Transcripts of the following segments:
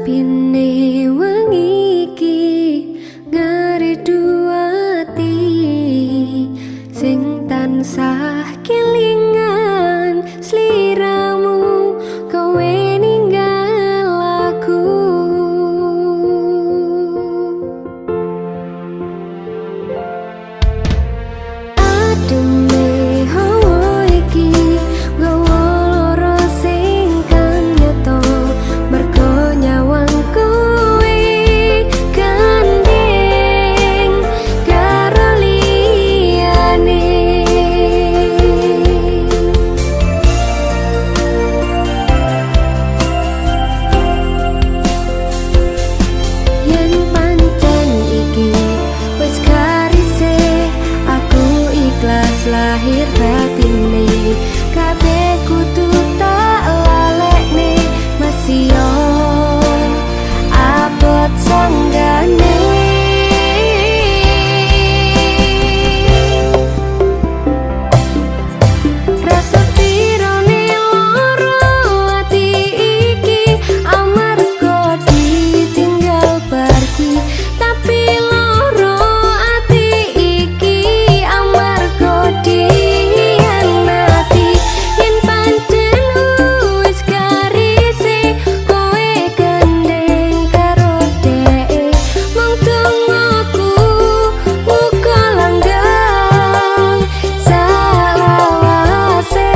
Sepine wengi iki ngeridu ati sing tansah kelingan sliramu kowe ninggal aku. Ademe hawa iki nggawa lara sing kang nyata mergo nyawang kowe gandeng karo liyane. Yen pancen iki wis garise aku ikhlas lahir batine kabeh kudu tak lalekne masih yo abot sanggane. Rasa tirane loro ati iki amarga ditinggal pergi, tapi loro ati iki amarga dihianati. Yen pancen wis garise kowe gandeng karo dheke, mung dongaku muga langgeng salawase.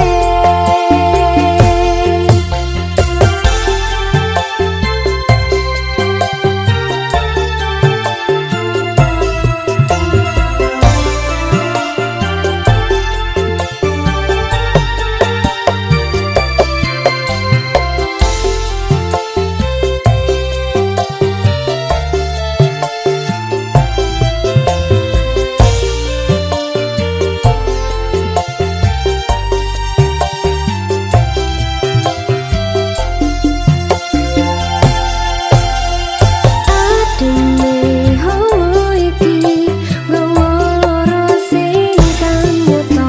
Ademe hawa iki nggawa lara sing kang nyata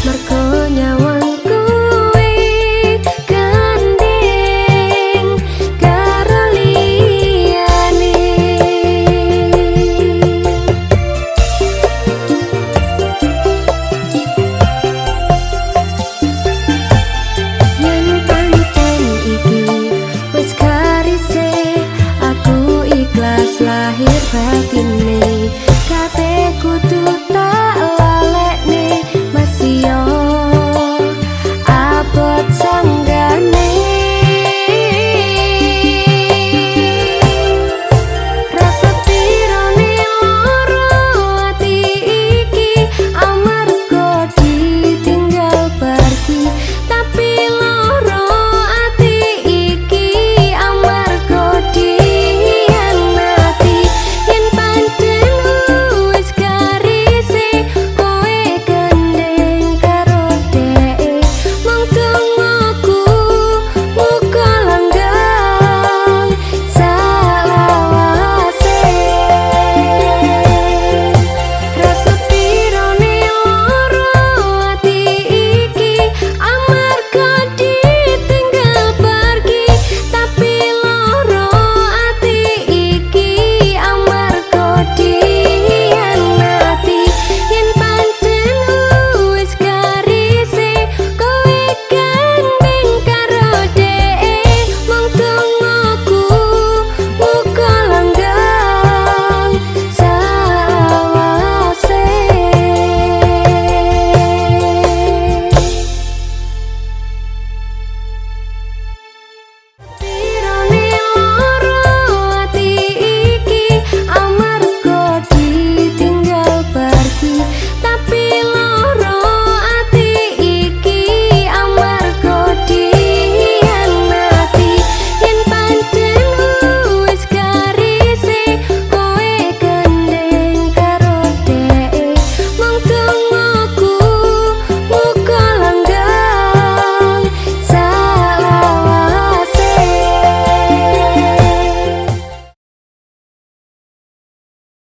mergo nyawang kowe gandeng karo liyane. Yen pancen iki wis garise aku ikhlas lahir batin.